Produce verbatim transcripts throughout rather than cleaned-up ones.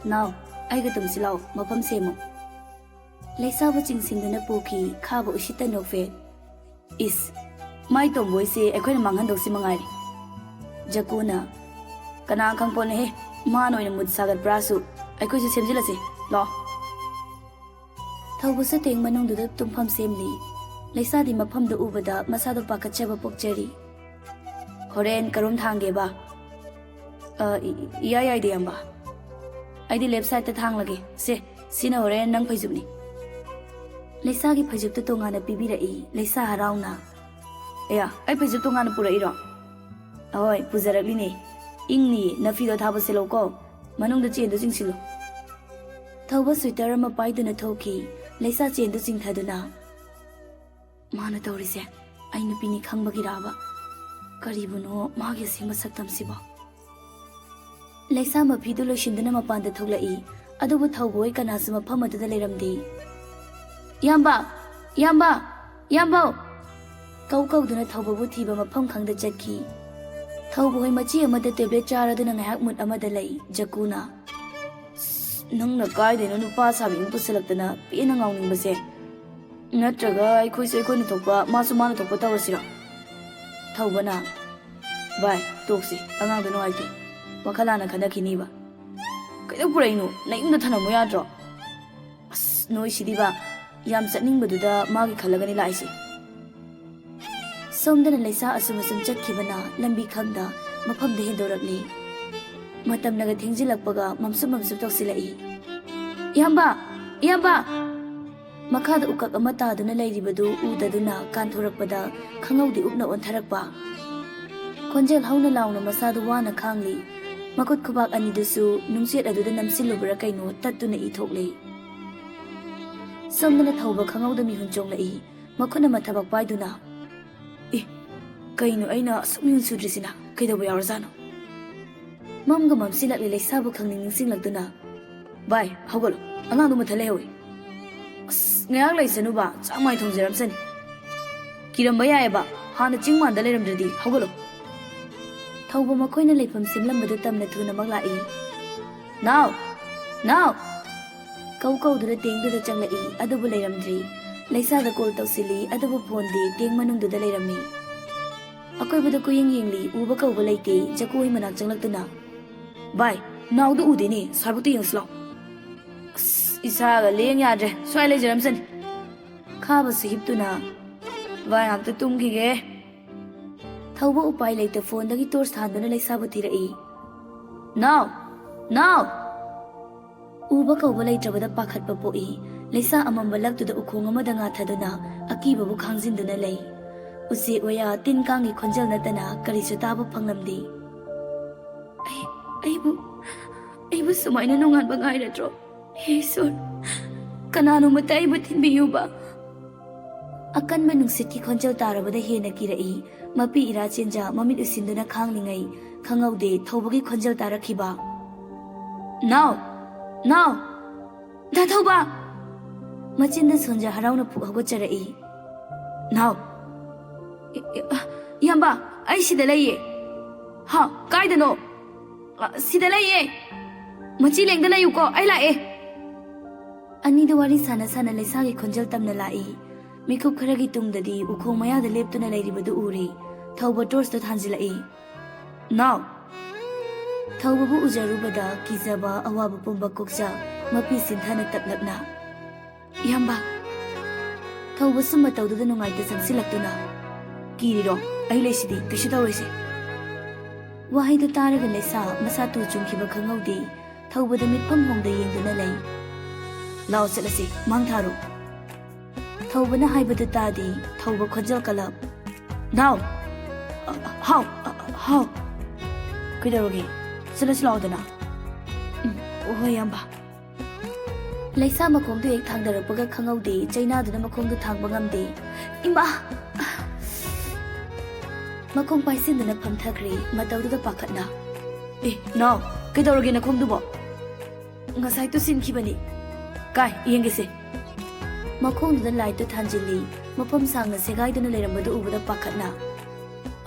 "ꯅꯥꯎ, ꯑꯩꯒ ꯇꯨꯝꯁꯤ ꯂꯥꯎ, ꯃꯐꯝ ꯁꯦꯝꯃꯨ꯫" ꯂꯩꯁꯥꯕꯨ ꯆꯤꯡꯁꯤꯟꯗꯨꯅ ꯄꯨꯈꯤ, ꯈꯥꯕ ꯎꯁꯤꯠꯇ ꯅꯣꯛꯐꯦꯠ꯫ "ꯏꯁ, ꯃꯥꯏ ꯇꯣꯝꯕꯣꯏꯁꯦ ꯑꯩꯈꯣꯏꯅ ꯃꯥꯡꯍꯟꯗꯧꯁꯤ ꯃꯉꯥꯏꯔꯦ꯫" ꯖꯀꯨꯅ, "ꯀꯅꯥ ꯈꯪꯄꯣꯠꯅꯦꯍꯦ, ꯃꯥꯅ ꯑꯣꯏꯅ ꯃꯨꯠ ꯁꯥꯒꯠꯄ꯭ꯔꯥꯁꯨ, ꯑꯩꯈꯣꯏꯁꯨ ꯁꯦꯝꯖꯤꯜꯂꯁꯤ ꯂꯥꯎ꯫" ꯊꯧꯕꯁꯨ ꯇꯦꯡ ꯃꯅꯨꯡꯗꯨꯗ ꯇꯨꯝꯐꯝ ꯁꯦꯝꯂꯤ꯫ ꯂꯩꯁꯥꯗꯤ ꯃꯐꯝꯗꯨ ꯎꯕꯗ ꯃꯁꯥꯗꯣ ꯄꯥꯈꯠꯆꯕ ꯄꯣꯛꯆꯔꯤ꯫ "ꯍꯣꯔꯦꯟ ꯀꯔꯣꯝ ꯊꯥꯡꯒꯦꯕ?" "ꯑ, ꯏ-, ꯏꯌꯥ ꯌꯥꯏꯗ, ꯏꯌꯥꯝꯕ꯫ ꯑꯩꯗꯤ left sideꯇ ꯊꯥꯡꯂꯒꯦ꯫ ꯁꯦ, ꯁꯤꯅ ꯍꯣꯔꯦꯟ ꯅꯪ ꯐꯩꯖꯨꯞꯅꯤ꯫" ꯂꯩꯁꯥꯒꯤ ꯐꯩꯖꯨꯞꯇꯨ ꯇꯣꯉꯥꯟꯅ ꯄꯤꯕꯤꯔꯛꯏ꯫ ꯂꯩꯁꯥ ꯍꯔꯥꯎꯅ, "ꯑꯌꯥ, ꯑꯩ ꯐꯩꯖꯨꯞ ꯇꯣꯉꯥꯟꯅ ꯄꯨꯔꯛꯏꯔꯣ?" "ꯑꯍꯣꯏ, ꯄꯨꯖꯔꯛꯂꯤꯅꯦ꯫ ꯏꯪꯅꯤꯌꯦ, ꯅꯐꯤꯗꯣ ꯑꯊꯥꯕ ꯁꯦꯠꯂꯧꯀꯣ꯫ ꯃꯅꯨꯡꯗ ꯆꯦꯟꯗꯨ ꯆꯤꯡꯁꯤꯜꯂꯨ꯫" ꯊꯧꯕ sweater ꯑꯃ ꯄꯥꯏꯗꯨꯅ ꯊꯣꯛꯈꯤ꯫ ꯂꯩꯁꯥ ꯆꯦꯟꯗꯨ ꯆꯤꯡꯊꯗꯨꯅ, "ꯃꯥꯅ ꯇꯧꯔꯤꯁꯦ ꯑꯩ ꯅꯨꯄꯤꯅꯤ ꯈꯪꯕꯒꯤꯔꯥꯕ? ꯀꯔꯤꯕꯨꯅꯣ ꯃꯥꯒꯤ ꯑꯁꯦꯡꯕ ꯁꯛꯇꯝꯁꯤꯕꯣ?" ꯂꯩꯁꯥ ꯃꯐꯤꯗꯨ ꯂꯣꯏꯁꯤꯟꯗꯨꯅ ꯃꯄꯥꯟꯗ ꯊꯣꯛꯂꯛꯏ꯫ ꯑꯗꯨꯕꯨ ꯊꯧꯕ ꯍꯣꯏ ꯀꯅꯥꯁꯨ ꯃꯐꯝ ꯑꯗꯨꯗ ꯂꯩꯔꯝꯗꯦ꯫ "ꯏꯌꯥꯝꯕ! ꯏꯌꯥꯝꯕ! ꯏꯌꯥꯝꯕꯧ!" ꯀꯧ ꯀꯧꯗꯨꯅ ꯊꯧꯕꯕꯨ ꯊꯤꯕ ꯃꯐꯝ ꯈꯪꯗ ꯆꯠꯈꯤ꯫ ꯊꯧꯕ ꯍꯣꯏ ꯃꯆꯤ ꯑꯃꯗ tablet ꯆꯥꯔꯗꯨꯅ ꯉꯥꯏꯍꯥꯛ mood ꯑꯃꯗ ꯂꯩ꯫ ꯖꯀꯨꯅ, "ꯑꯁ, ꯅꯪꯅ ꯀꯥꯏꯗꯩꯅꯣ ꯅꯨꯄꯥ ꯁꯥꯕꯤ ꯑꯃ ꯄꯨꯁꯜꯂꯛꯇꯅ ꯄꯦꯟꯅ ꯉꯥꯎꯅꯤꯡꯕꯁꯦ? ꯅꯠꯇ꯭ꯔꯒ ꯑꯩꯈꯣꯏꯁꯨ ꯑꯩꯈꯣꯏꯅ ꯊꯣꯛꯄ, ꯃꯥꯁꯨ ꯃꯥꯅ ꯊꯣꯛꯄ ꯇꯧꯔꯁꯤꯔꯣ?" ꯊꯧꯕꯅ, "ꯚꯥꯏ, ꯇꯣꯛꯁꯤ, ꯑꯉꯥꯡꯗꯣ ꯅꯨꯡꯉꯥꯏꯇꯦ꯫ ꯋꯥꯈꯜ ꯍꯥꯟꯅ ꯈꯟꯅꯈꯤꯅꯤꯕ꯫ ꯀꯩꯗꯧ ꯄꯨꯔꯛꯏꯅꯣ? ꯅꯌꯨꯝꯗ ꯊꯅꯝꯃꯨ ꯌꯥꯗ꯭ꯔꯣ?" "ꯑꯁ, ꯅꯣꯏꯁꯤꯗꯤꯕ, ꯌꯥꯝ ꯆꯠꯅꯤꯡꯕꯗꯨꯗ ꯃꯥꯒꯤ ꯈꯜꯂꯒꯅꯤ ꯂꯥꯛꯏꯁꯦ꯫" ꯁꯣꯝꯗꯅ ꯂꯩꯁꯥ ꯑꯁꯨꯝ ꯑꯁꯨꯝ ꯆꯠꯈꯤꯕꯅ ꯂꯝꯕꯤ ꯈꯪꯗ ꯃꯐꯝꯗ ꯍꯦꯟꯗꯣꯔꯛꯂꯤ꯫ ꯃꯇꯝꯅꯒ ꯊꯦꯡꯖꯤꯜꯂꯛꯄꯒ ꯃꯝꯁꯨꯞ ꯃꯝꯁꯨꯞ ꯇꯧꯁꯤꯜꯂꯛꯏ꯫ "ꯏꯌꯥꯝꯕ! ꯏꯌꯥꯝꯕ!" ꯃꯈꯥꯗ ꯎꯀꯛ ꯑꯃ ꯇꯥꯗꯨꯅ ꯂꯩꯔꯤꯕꯗꯨ ꯎꯗꯗꯨꯅ ꯀꯥꯟꯊꯣꯔꯛꯄꯗ ꯈꯪꯍꯧꯗꯦ ꯎꯞꯅ ꯑꯣꯟꯊꯔꯛꯄ꯫ ꯈꯣꯟꯖꯦꯜ ꯍꯧꯅ ꯂꯥꯎꯅ ꯃꯁꯥꯗꯨ ꯋꯥꯅ ꯈꯥꯡꯂꯤ꯫ ꯃꯈꯨꯠ ꯈꯨꯕꯥꯛ ꯑꯅꯤꯗꯨꯁꯨ ꯅꯨꯡꯆꯦꯠ ꯑꯗꯨꯗ ꯅꯝꯁꯤꯜꯂꯨꯕ꯭ꯔꯥ ꯀꯩꯅꯣ ꯇꯠꯇꯨꯅ ꯏ ꯊꯣꯛꯂꯦ꯫ ꯁꯣꯝꯗꯅ ꯊꯧꯕ ꯈꯪꯍꯧꯗ ꯃꯤꯍꯨꯟ ꯆꯣꯡꯂꯛꯏ꯫ ꯃꯈꯨꯠ ꯑꯃ ꯊꯕꯛ ꯄꯥꯏꯗꯨꯅ, "ꯑꯦ, ꯀꯩꯅꯣ ꯑꯩꯅ ꯑꯁꯨꯛ ꯃꯤꯍꯨꯟ ꯁꯨꯗ꯭ꯔꯤꯁꯤꯅ? ꯀꯩꯗꯧꯕ ꯌꯥꯎꯔꯖꯥꯠꯅꯣ?" ꯃꯝꯒ ꯃꯝꯁꯤꯜꯂꯛꯂꯦ ꯂꯩꯁꯥꯕꯨ ꯈꯪꯅꯤꯡ ꯅꯤꯡꯁꯤꯡꯂꯛꯇꯨꯅ꯫ "ꯚꯥꯏ, ꯍꯧꯒꯠꯂꯣ, ꯑꯉꯥꯡꯗꯣ ꯃꯊꯟ ꯂꯩꯍꯧꯏ꯫" "ꯑꯁ, ꯉꯥꯏꯍꯥꯛ ꯂꯩꯁꯅꯨꯕ, ꯆꯥꯛ ꯃꯥꯏ ꯊꯣꯡꯖꯔꯝꯁꯅꯤ꯫" "ꯀꯤꯔꯝꯕ ꯌꯥꯏꯑꯕ, ꯍꯥꯟꯅ ꯆꯤꯡ ꯃꯥꯟꯗ ꯂꯩꯔꯝꯗ꯭ꯔꯗꯤ꯫ ꯍꯧꯒꯠꯂꯣ꯫" ꯊꯧꯕ ꯃꯈꯣꯏꯅ ꯂꯩꯐꯝ ꯁꯦꯝꯂꯝꯕꯗꯨ ꯇꯝꯅ ꯊꯨꯅꯃꯛ ꯂꯥꯛꯏ꯫ "ꯅꯥꯎ, "ꯅꯥꯎ!" ꯀꯧ ꯀꯧꯗꯨꯅ ꯇꯦꯡꯗꯨꯗ ꯆꯪꯂꯛꯏ, ꯑꯗꯨꯕꯨ ꯂꯩꯔꯝꯗ꯭ꯔꯤ꯫ ꯂꯩꯁꯥꯗ ꯀꯣꯜ ꯇꯧꯁꯤꯜꯂꯤ, ꯑꯗꯨꯕꯨ ꯐꯣꯟꯗꯤ ꯇꯦꯡ ꯃꯅꯨꯡꯗꯨꯗ ꯂꯩꯔꯝꯃꯤ꯫ ꯑꯀꯣꯏꯕꯗ ꯀꯨꯌꯦꯡ ꯌꯦꯡꯂꯤ, ꯎꯕ ꯀꯧꯕ ꯂꯩꯇꯦ꯫ ꯖꯀꯨ ꯍꯣꯏ ꯃꯅꯥꯛ ꯆꯪꯂꯛꯇꯨꯅ, "ꯚꯥꯏ, ꯅꯥꯎꯗꯨ ꯎꯗꯦꯅꯦ, ꯁ꯭ꯋꯥꯏꯕꯨꯛꯇ ꯌꯦꯡꯉꯨꯁꯤ ꯂꯥꯎ꯫" "ꯑꯁ, ꯏꯁꯥꯒ ꯂꯦꯡ ꯌꯥꯗ꯭ꯔꯦ, ꯁ꯭ꯋꯥꯏ ꯂꯩꯖꯔꯝꯁꯅꯤ꯫" ꯈꯥꯕꯁꯨ ꯍꯤꯞꯇꯨꯅ, "ꯚꯥꯏ, ꯉꯥꯛꯇ ꯇꯨꯝꯈꯤꯒꯦ꯫" ꯊꯧꯕ ꯎꯄꯥꯏ ꯂꯩꯇ ꯐꯣꯟꯗꯒꯤ ꯇꯣꯔꯆ ꯊꯥꯟꯗꯨꯅ ꯂꯩꯁꯥꯕꯨ ꯊꯤꯔꯛꯏ꯫ "ꯅꯥꯎ! ꯅꯥꯎ!" ꯎꯕ ꯀꯧꯕ ꯂꯩꯇ꯭ꯔꯕꯗ ꯄꯥꯈꯠꯄ ꯄꯣꯛꯏ꯫ ꯂꯩꯁꯥ ꯑꯃꯝꯕ ꯂꯛꯇꯨꯗ ꯎꯈꯣꯡ ꯑꯃꯗ ꯉꯥꯊꯗꯨꯅ ꯑꯀꯤꯕꯕꯨ ꯈꯥꯡꯖꯤꯟꯗꯨꯅ ꯂꯩ꯫ ꯎꯆꯦꯛ ꯋꯥꯌꯥ, ꯇꯤꯟ ꯀꯥꯡꯒꯤ ꯈꯣꯟꯖꯦꯜ ꯅꯠꯇꯅ ꯀꯔꯤꯁꯨ ꯇꯥꯕ ꯐꯪꯂꯝꯗꯦ꯫ "ꯑꯩ, ꯑꯩꯕꯨ, ꯑꯩꯕꯨ ꯁꯨꯃꯥꯏꯅ ꯅꯣꯡꯉꯥꯟꯕ ꯉꯥꯏꯔꯗ꯭ꯔꯣ? ꯍꯦ ꯏꯁꯣꯔ, ꯀꯅꯥꯅꯣꯃꯇ ꯑꯩꯕꯨ ꯊꯤꯟꯕꯤꯌꯨꯕ꯫" ꯑꯀꯟꯕ ꯅꯨꯡꯁꯤꯠꯀꯤ ꯈꯣꯟꯖꯦꯜ ꯇꯥꯔꯕꯗ ꯍꯦꯟꯅ ꯀꯤꯔꯛꯏ꯫ ꯃꯄꯤ ꯏꯔꯥ ꯆꯦꯟꯖ ꯃꯃꯤꯠ ꯎꯏꯁꯤꯟꯗꯨꯅ ꯈꯥꯡꯂꯤꯉꯩ ꯈꯪꯍꯧꯗꯦ ꯊꯧꯕꯒꯤ ꯈꯣꯟꯖꯦꯜ ꯇꯥꯔꯛꯈꯤꯕ꯫ "ꯅꯥꯎ! ꯅꯥꯎ!" "ꯗꯥ ꯊꯧꯕ!" ꯃꯆꯤꯟꯗ ꯁꯣꯟꯖ ꯍꯔꯥꯎꯅ ꯐꯨꯛ ꯍꯧꯒꯠꯆꯔꯛꯏ꯫ "ꯅꯥꯎ!" "ꯏ-, ꯏ-, ꯑ, ꯏꯌꯥꯝꯕ, ꯑꯩ ꯁꯤꯗ ꯂꯩꯌꯦ꯫" "ꯍꯥ? ꯀꯥꯏꯗꯅꯣ?" "ꯑ, ꯁꯤꯗ ꯂꯩꯌꯦ꯫" "ꯃꯆꯤ ꯂꯦꯡꯗ ꯂꯩꯌꯨꯀꯣ, ꯑꯩ ꯂꯥꯛꯑꯦ꯫" ꯑꯅꯤꯗꯨ ꯋꯥꯔꯤ ꯁꯥꯟꯅ ꯁꯥꯟꯅ ꯂꯩꯁꯥꯒꯤ ꯈꯣꯟꯖꯦꯜ ꯇꯝꯅ ꯂꯥꯛꯏ꯫ ꯃꯤꯀꯨꯞ ꯈꯔꯒꯤ ꯇꯨꯡꯗꯗꯤ ꯎꯈꯣꯡ ꯃꯌꯥꯗ ꯂꯦꯞꯇꯨꯅ ꯂꯩꯔꯤꯕꯗꯨ ꯎꯔꯦ꯫ ꯊꯧꯕ ꯇꯣꯔꯆꯇꯨ ꯊꯥꯟꯖꯤꯜꯂꯛꯏ꯫ "ꯅꯥꯎ!" ꯊꯧꯕꯕꯨ ꯎꯖꯔꯨꯕꯗ ꯀꯤꯖꯕ, ꯑꯋꯥꯕ ꯄꯨꯝꯕ ꯀꯣꯛꯆ, ꯃꯄꯤ ꯁꯤꯟꯊꯥꯅ ꯇꯞꯂꯞꯅ, "ꯏꯌꯥꯝꯕ!" ꯊꯧꯕꯁꯨ ꯃꯇꯧꯗꯨꯗ ꯅꯨꯡꯉꯥꯏꯇ ꯆꯪꯁꯤꯜꯂꯛꯇꯨꯅ, "ꯀꯤꯔꯤꯔꯣ? ꯑꯩ ꯂꯩꯁꯤꯗꯤ, ꯀꯩꯁꯨ ꯇꯧꯔꯣꯏꯁꯦ꯫" ꯋꯥꯍꯩꯗꯨ ꯇꯥꯔꯒ ꯂꯩꯁꯥ ꯃꯁꯥ ꯇꯨ ꯆꯨꯡꯈꯤꯕ ꯈꯪꯍꯧꯗꯦ꯫ ꯊꯧꯕꯗ ꯃꯤꯠꯐꯝ ꯍꯣꯡꯗ ꯌꯦꯡꯗꯨꯅ ꯂꯩ꯫ "ꯂꯥꯛꯑꯣ ꯆꯠꯂꯁꯤ, ꯃꯥꯡ ꯊꯥꯔꯣ꯫" ꯊꯧꯕꯅ ꯍꯥꯏꯕꯗꯨ ꯇꯥꯗꯦ꯫ ꯊꯧꯕ ꯈꯣꯟꯖꯦꯜ ꯀꯜꯂꯞ, "ꯅꯥꯎ!" "ꯑ, ꯍꯥꯎ, ꯑ, ꯍꯥꯎ꯫" "ꯀꯩꯗꯧꯔꯒꯦ? ꯆꯠꯂꯁꯤ ꯂꯥꯛꯑꯣꯗꯅ꯫" "ꯎꯝ, ꯍꯣꯏ, ꯏꯌꯥꯝꯕ꯫" ꯂꯩꯁꯥ ꯃꯈꯣꯡꯗꯨ ꯍꯦꯛ ꯊꯥꯡꯗꯔꯛꯄꯒ ꯈꯪꯍꯧꯗꯦ, ꯆꯩꯅꯥꯗꯨꯅ ꯃꯈꯣꯡꯗꯨ ꯊꯥꯡꯕ ꯉꯝꯗꯦ꯫ "ꯏꯃꯥ!" ꯃꯈꯣꯡ ꯄꯥꯏꯁꯤꯟꯗꯨꯅ ꯐꯝꯊꯈ꯭ꯔꯦ, ꯃꯇꯧꯗꯨꯗ ꯄꯥꯈꯠꯅ꯫ "ꯑꯦ, ꯅꯥꯎ, ꯀꯩꯗꯧꯔꯒꯦ ꯅꯈꯣꯡꯗꯨꯕꯣ?" "ꯉꯁꯥꯏ ꯇꯨꯁꯤꯟꯈꯤꯕꯅꯤ꯫" "ꯀꯥꯏ, ꯌꯦꯡꯒꯦꯁꯦ꯫" ꯃꯈꯣꯡꯗꯨꯗ ꯂꯥꯏꯠꯇꯨ ꯊꯥꯟꯖꯤꯜꯂꯤ꯫ ꯃꯐꯝ ꯁꯥꯡꯅ ꯁꯦꯒꯥꯏꯗꯨꯅ ꯂꯩꯔꯝꯕꯗꯨ ꯎꯕꯗ ꯄꯥꯈꯠꯅ,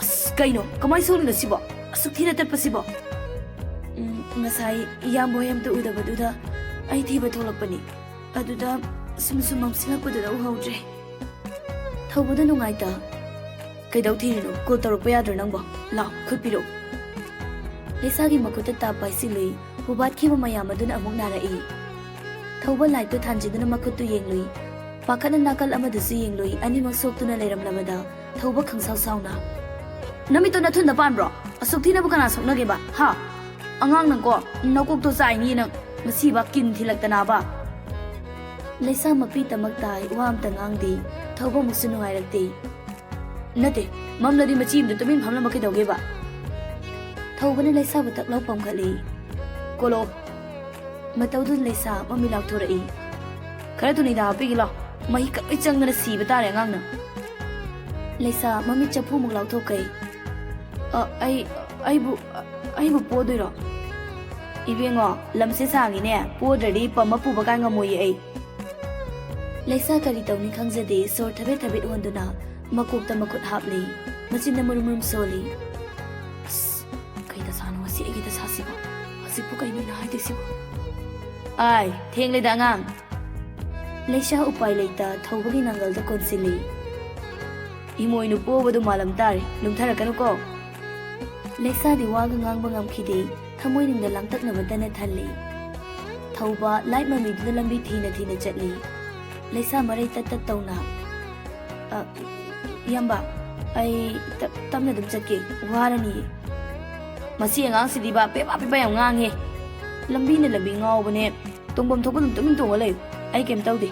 "ꯑꯁ, ꯀꯩꯅꯣ? ꯀꯃꯥꯏ ꯁꯣꯛꯂꯤꯅꯣ ꯁꯤꯕꯣ? ꯑꯁꯨꯛ ꯊꯤꯅ ꯇꯠꯄꯁꯤꯕꯣ?" "ꯎꯝ, ꯉꯁꯥꯏ ꯏꯌꯥꯝꯕ ꯍꯣꯏ ꯑꯝꯇ ꯎꯗꯕꯗꯨꯗ ꯑꯩ ꯊꯤꯕ ꯊꯣꯛꯂꯛꯄꯅꯤ꯫ ꯑꯗꯨꯗ ꯁꯨꯝ ꯁꯨꯝ ꯃꯝꯁꯤꯜꯂꯛꯄꯗꯨꯗ ꯎꯍꯧꯗ꯭ꯔꯦ꯫ ꯊꯧꯕꯗ ꯅꯨꯡꯉꯥꯏꯇ꯫ ꯀꯩꯗꯧ ꯊꯤꯔꯤꯅꯣ? ꯀꯣꯜ ꯇꯧꯔꯛꯄ ꯌꯥꯗ꯭ꯔꯣ ꯅꯪꯕꯣ? ꯂꯥꯎ, ꯈꯨꯠ ꯄꯤꯔꯛꯎ꯫ ꯂꯩꯁꯥꯒꯤ ꯃꯈꯨꯠꯇ ꯇꯥꯞ ꯄꯥꯏꯁꯤꯜꯂꯨꯏ꯫ ꯍꯨꯕꯥꯠꯈꯤꯕ ꯃꯌꯥꯝ ꯑꯗꯨꯅ ꯑꯃꯨꯛ ꯅꯥꯔꯛꯏ꯫ ꯊꯧꯕ ꯂꯥꯏꯠꯇꯨ ꯊꯥꯟꯖꯤꯟꯗꯨꯅ ꯃꯈꯨꯠꯇꯨ ꯌꯦꯡꯂꯨꯏ꯫ ꯄꯥꯈꯠꯅ ꯅꯥꯀꯜ ꯑꯃꯗꯁꯨ ꯌꯦꯡꯂꯨꯏ, ꯑꯅꯤꯃꯛ ꯁꯣꯛꯇꯨꯅ ꯂꯩꯔꯝꯂꯕꯗ ꯊꯧꯕ ꯈꯪꯁꯥꯎ ꯁꯥꯎꯅ, "ꯅꯃꯤꯠꯇꯣ ꯅꯊꯨꯟꯗ ꯄꯥꯟꯕ꯭ꯔꯣ? ꯑꯁꯨꯛ ꯊꯤꯅꯕꯨ ꯀꯅꯥ ꯁꯣꯛꯅꯒꯦꯕ? ꯍꯥ? ꯑꯉꯥꯡ ꯅꯪꯀꯣ, ꯅꯀꯣꯛꯇꯣ ꯆꯥꯏꯅꯤ ꯅꯪ꯫ ꯃꯁꯤꯕ ꯀꯤꯟ ꯊꯤꯜꯂꯛꯇꯅꯕ!" ꯂꯩꯁꯥ ꯃꯄꯤ ꯇꯃꯛ ꯇꯥꯏ, ꯋꯥ ꯑꯝꯇ ꯉꯥꯡꯗꯦ꯫ ꯊꯧꯕ ꯑꯃꯨꯛꯁꯨ ꯅꯨꯡꯉꯥꯏꯔꯛꯇꯦ꯫ "ꯅꯠꯇꯦ, ꯃꯝꯂꯗꯤ ꯃꯆꯤ ꯑꯃꯗ ꯇꯨꯃꯤꯟ ꯐꯝꯂꯝꯕ ꯀꯩꯗꯧꯒꯦꯕ?" ꯊꯧꯕꯅ ꯂꯩꯁꯥꯕꯨ ꯇꯛ ꯂꯥꯎ ꯄꯝꯈꯠꯂꯤ꯫ "ꯀꯣꯂꯣ!" ꯃꯇꯧꯗꯨꯗ ꯂꯩꯁꯥ ꯃꯃꯤ ꯂꯥꯎꯊꯣꯔꯛꯏ꯫ "ꯈꯔ ꯊꯨꯅ ꯍꯤꯗꯥꯛ ꯍꯥꯞꯄꯤꯒꯦ ꯂꯥꯎ꯫ ꯃꯍꯤꯛꯀ ꯂꯣꯏ ꯆꯪꯗꯅ ꯁꯤꯕ ꯇꯥꯔꯦ ꯑꯉꯥꯡ ꯅꯪ!" ꯂꯩꯁꯥ ꯃꯃꯤꯠ ꯆꯐꯨꯃꯨꯛ ꯂꯥꯎꯊꯣꯛꯈꯩ꯫ "ꯑ, ꯑꯩ, ꯑꯩꯕꯨ, ꯑꯩꯕꯨ ꯄꯣꯗꯣꯏꯔꯣ?" "ꯏꯕꯦꯡꯉꯣ, ꯂꯝꯁꯦ ꯁꯥꯡꯉꯤꯅꯦ, ꯄꯣꯗ꯭ꯔꯗꯤ ꯄꯝꯃ ꯄꯨꯕ ꯀꯥꯏ ꯉꯝꯃꯣꯏꯌꯦ ꯑꯩ꯫" ꯂꯩꯁꯥ ꯀꯔꯤ ꯇꯧꯅꯤ ꯈꯪꯖꯗꯦ, ꯁꯣꯔ ꯊꯕꯦꯠ ꯊꯕꯦꯠ ꯍꯣꯟꯗꯨꯅ ꯃꯀꯣꯛꯇ ꯃꯈꯨꯠ ꯍꯥꯞꯂꯤ꯫ ꯃꯆꯤꯟꯗ ꯃꯨꯔꯨꯝ ꯃꯨꯔꯨꯝ ꯁꯣꯜꯂꯤ꯫ "ꯑꯁ, ꯀꯩ ꯗꯁꯥꯅꯣ ꯉꯁꯤ ꯑꯩꯒꯤ ꯗꯁꯥꯁꯤꯕꯣ? ꯍꯧꯖꯤꯛꯄꯨ ꯀꯩꯅꯣ ꯑꯩꯅ ꯍꯥꯏꯗꯣꯏꯁꯤꯕꯣ?" "ꯑꯥꯏ, ꯊꯦꯡꯂꯦꯗ ꯑꯉꯥꯡ!" ꯂꯩꯁꯥ ꯎꯄꯥꯏ ꯂꯩꯇ ꯊꯧꯕꯒꯤ ꯅꯥꯡꯒꯜꯗ ꯀꯣꯟꯁꯤꯜꯂꯤ꯫ "ꯏꯃꯣꯏꯅꯨ ꯄꯣꯕꯗꯨ ꯃꯥꯜꯂꯝ ꯇꯥꯔꯦ, ꯂꯨꯝꯊꯔꯛꯀꯅꯨꯀꯣ!" ꯂꯩꯁꯥꯗꯤ ꯋꯥꯒ ꯉꯥꯡꯕ ꯉꯝꯈꯤꯗꯦ, ꯊꯃꯣꯏꯅꯨꯡꯗ ꯂꯥꯡꯇꯛꯅꯕꯇꯅ ꯊꯜꯂꯤ꯫ ꯊꯧꯕ ꯂꯥꯏꯠ ꯃꯃꯤꯗꯨꯗ ꯂꯝꯕꯤ ꯊꯤꯅ ꯊꯤꯅ ꯆꯠꯂꯤ꯫ ꯂꯩꯁꯥ ꯃꯔꯩ ꯇꯠ ꯇꯠ ꯇꯧꯅ, "ꯑ, ꯏꯌꯥꯝꯕ, ꯑꯩ ꯇꯞ-, ꯇꯞꯅ ꯑꯗꯨꯝ ꯆꯠꯀꯦ, ꯋꯥꯔꯅꯤꯌꯦ꯫" "ꯃꯁꯤ ꯑꯉꯥꯡꯁꯤꯗꯤꯕ ꯄꯦꯄꯥ ꯄꯦꯄꯥ ꯌꯥꯝ ꯉꯥꯡꯉꯦ꯫ ꯂꯝꯕꯤꯅ ꯂꯝꯕꯤ ꯉꯥꯎꯕꯅꯦ, ꯇꯣꯡꯐꯝ ꯊꯣꯛꯄ ꯑꯗꯨꯝ ꯇꯨꯃꯤꯟ ꯇꯣꯡꯉ ꯂꯩꯌꯨ, ꯑꯩ ꯀꯩꯝ ꯇꯧꯗꯦ꯫